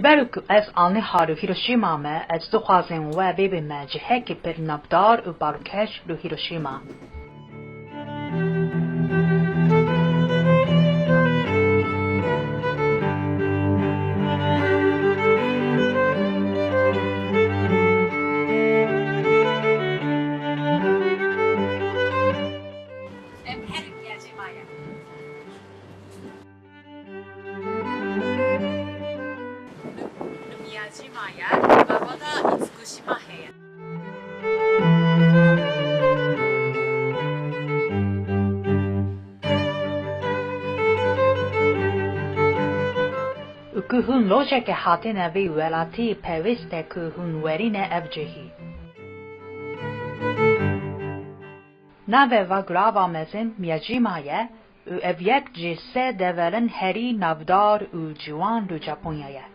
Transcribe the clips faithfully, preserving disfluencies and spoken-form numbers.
Her ku ez anî ha li Hiroşîma me, ez dixwazim we bibime cihekî pir navdar û balkêş li Hiroşîma. Em her Miyajîma ye. Li Miyajîma ye, Mabada Itsukushima heye. Û ku hûn rojekê hatine vî welatî, pêwîst e ku hûn werîne ev cihî. Navê va gulava mezin Miyajîma ye û ev yek ji sê deverên herî navdar û ciwan li Japonyayê ye.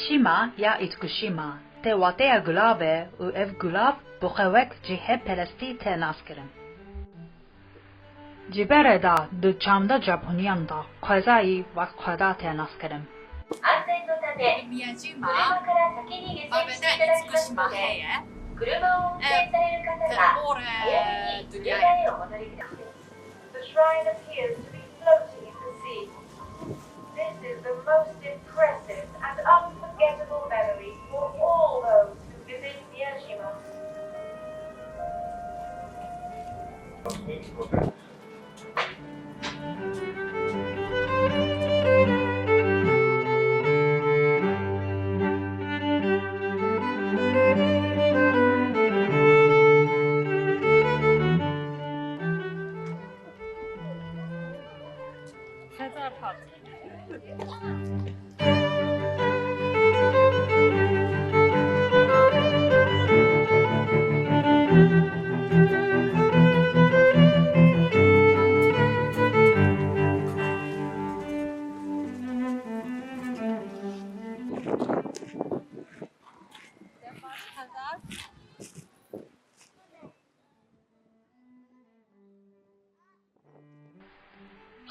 Shima ya Itsukushima tê wateya gulave û ev gulav bi xwe wek cihê perestî tê naskirin. Ji berê de di çanda Japoniyan de xwezayî wek xweda tê naskirin. Miyajîma, Mabeda Itsukushima heye. Ev pir or e dinyayê. The shrine appears to be floating in the sea. This is the most impressive and unforgettable memory for all those who visit Miyajima. Xezar hat.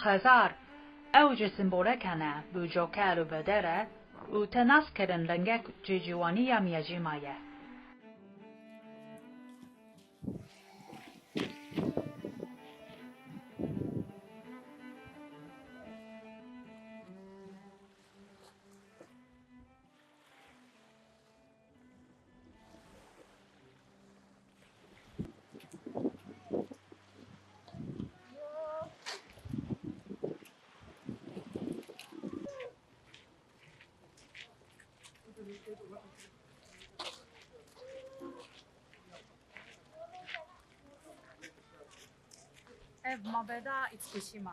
Xezar, ew ji simboleke ne, bi coke li vê derê û tê naskirin rengek ji ciwaniya Miyajîma ye. Ev mabeda Itsukushima.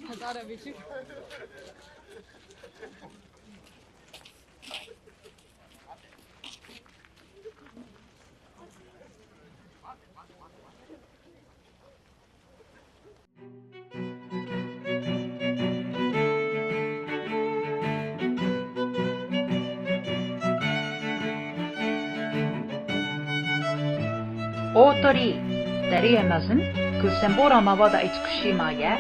Xezara biçûk. Otori, deriyê mezin, ku sembola mabada Itsukushima ye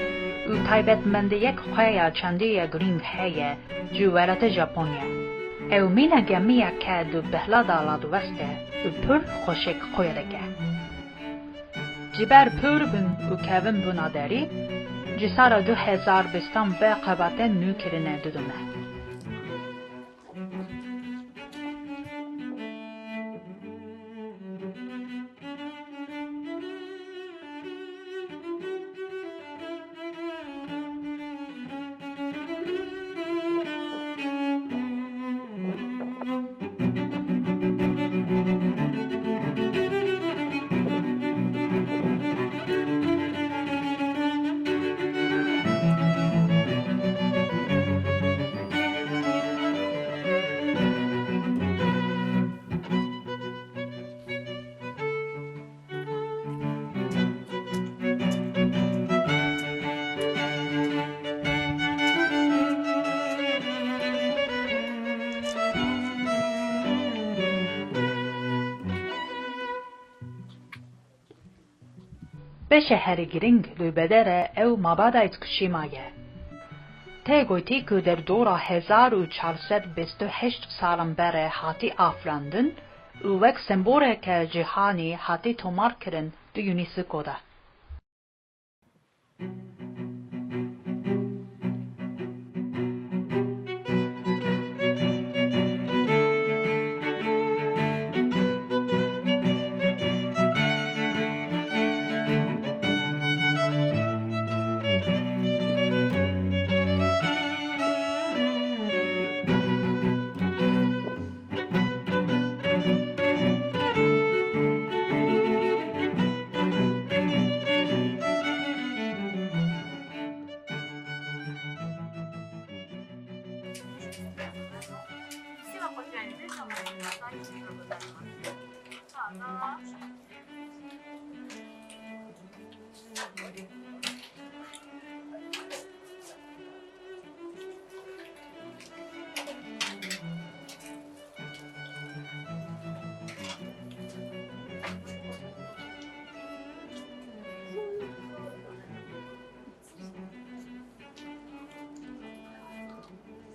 û taybetmendiyek xwe ya çandî ye girîng heye ji welatê Japonya. Ew mîna gemiyeke di behla de radiweste û pir xweşik xuya dike. Ji ber pir bin û kevin bûna derî, ji sala du hezar bîstan ve xebatên nû kirine didome. Beşê herî girîng li wê de re ew mabada Îtkushîma ye. Tê gotî ku der dora hezar û çar sed bîst û heşt salan berê hatî afirandin û wek semboleke cîhanî hatî tomarkirin di UNESCO de.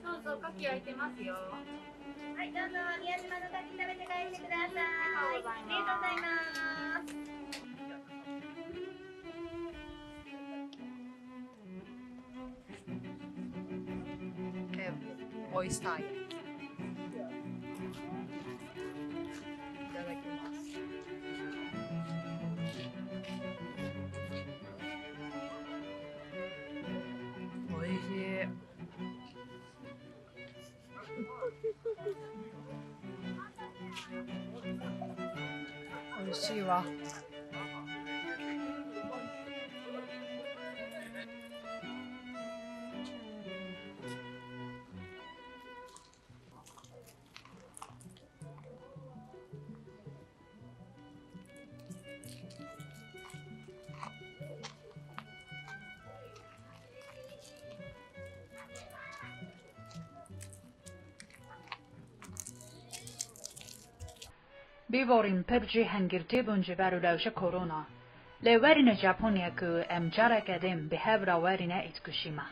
どうぞ、おかき開いてますよ。はい、どうぞ、宮島のおかき食べて帰ってください。ありがとうございます。ありがとうございます。Ev, oyster. İtadakimasu. Oishii. Oishii wa. Bîborîn pir cî hingirtî bûn ji ber û lewşe korona. Lê werîne Japonyê ku em careke din bi hev re werîne Îtkushîma.